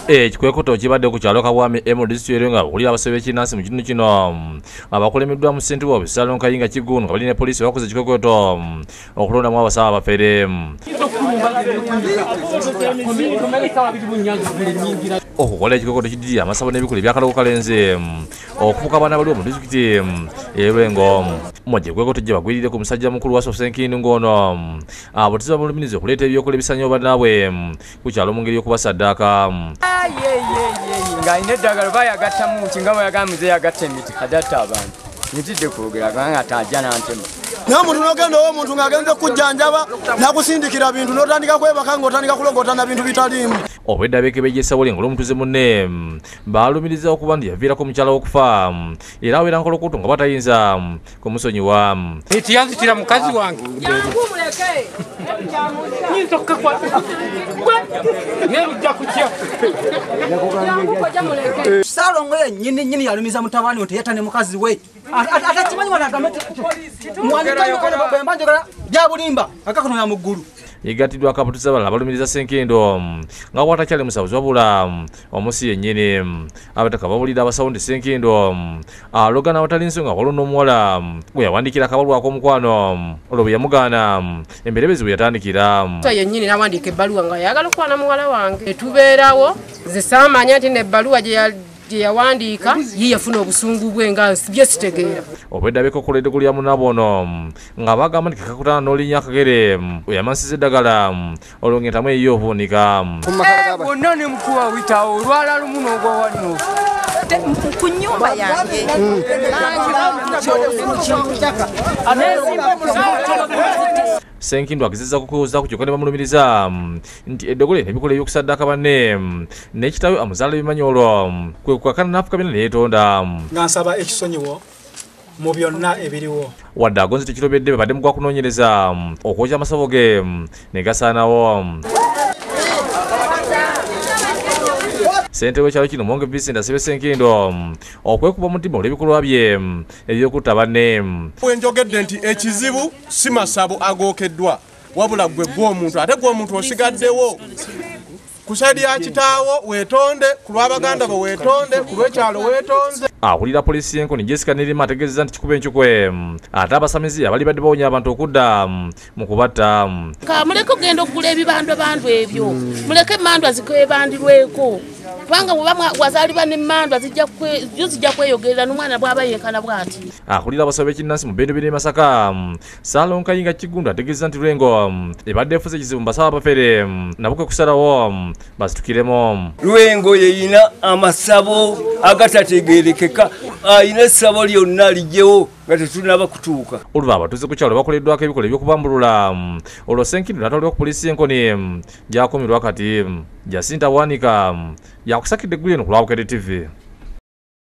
Ekikwekweto kibadde ku kyalo Kabwami mu disitulikiti nga okulira abasawo b'ekinnansi mu kitundu kino abakulembeddwa mu ssentebe waabwe Salon Kayinga Kiggundu nga bali ne poliisi bakoze ekikwekweto okulondamu abasawo abafere. Okukola ekikwekweto kiddirira amasabo n'ebikolo ebyakalogo kalenzi okufuuka abaana baliwo mu disitulikiti y'e Lwengo. Mu kikwekweto gye bagwirire ku musajja mukulu wa Ssenkindu ng'ono abatuuze bamulumiriza okuleeta ebyokola ebisanyawo bannaabwe ku kyalo mu ngeri y'okubasaddaaka. Ng'alina eddagala bayagattamu ki nga bweyagamba muze yagatta emiti adatta abantu ntidde kwogera kubanga tajja n'antema. Naye omuntu n'ogenda ow'omuntu ng'agenze kujjanjaba n'akusindikira bintu n'otandika kwebaka ng'otandika kulogootana bintu bitaliimu. Obwedda beekebejja Ssabuli ng'olw'omutuuze munne baalumiriza okuba nti yaviirako mukyala okufa era awera nkolokutu nga batayinza kumusonyiwa. Nti yanzitira mukazi wange. Ssalongo yennyini nnyini yalumiza mutabani we teyatta ne mukazi we. Atakimanyi wano agambe mwanjogera bya bulimba akakono ya mu ggulu. Yegattiddwako abatuuze abalala balumiriza Ssenkindu nga bw'atakyali musabuzi wabula omusi yennyini. Abataka babulira abasawo nti Ssenkindu aloga n'awatali nsonga waliwo n'omuwala gwe yawandiikira akabaluwa ak'omukwano olwo bwe yamugaana emberebezi bwe yatandikira. Yennyini n'awandiika ebbaluwa nga ayagala okukwana muwala wange. Etubeerawo nze saamanya nti n'ebbaluwa gye yawandiika ye yafuna obusungu bwe nga bye sitegeera. Obwedda beekokola eddogo lya munnaabwe ono nga bagamba nti kekakutana n'olinnya akagere we yamansiza eddagala olwo ng'entamu eyiye ovuunika. Bonna ne mukuba witawo olwala lumu n'ogwa wano. Ku nnyumba yange. Ssenkindu agezezza kukuwozaako kyokka ne bamulumiriza nti eddogo lye n'ebikolwa eby'okusaddaaka banne ne kitaawe amuzaala ebimanyi olwo kwe kukakana n'afukamira ne yeetonda. Nga nsaba ekisonyiwo mu byonna ebiriwo. Wadde agonze tekirobedde babadde mu gwa kunoonyereza okwokya amasabo ge ne gasaanawo. Ssentebe w'ekyalo kino Mwonge Vincent asabye Ssenkindu okwekuba omutima olw'ebikolwa bye eby'okutta banne. Bwe njogedde nti ekizibu si masabo agookeddwa wabula gwe gw'omuntu ate gw'omuntu osigaddewo. Ku sayidi ya kitaawo weetonde, ku lw'abaganda bo weetonde, ku lw'ekyalo weetonze. Akulira poliisi y'Enkoni Jessica Nirima ategeezezza nti kikuba enkikwe ate abasamizi abali badde bawonya abantu okudda mu kubatta. Muleke okugenda okugula ebibandwabandwa ebyo, muleke emmandwa zikwebandirweko kubanga bw'oba wazaalibwa n'emmandwa zijja kweyogerera n'omwana bw'aba yenkana bw'ati. Akulira abasawo b'ekinnansi mu Bendobendo e Masaka Salon Kayinga Kiggundu ategeezezza nti Lwengo ebadde efuze ekizibu mu basawo abafere nabo kwe kusalawo basitukiremu. Lwengo yeyina amasabo agatategeerekeka, ayina essabo lyonna liggyewo nga tetunnaba kutuuka. Olwo abatuuze ku kyalo bakoleddwako ebikolwa eby'okubambulula olwo Ssenkindu n'atwalibwa ku poliisi y'Enkoni gy'akuumirwa kati. Jacinta Bwanika yakusakidde eggulu eno ku lwa Bukedde TV.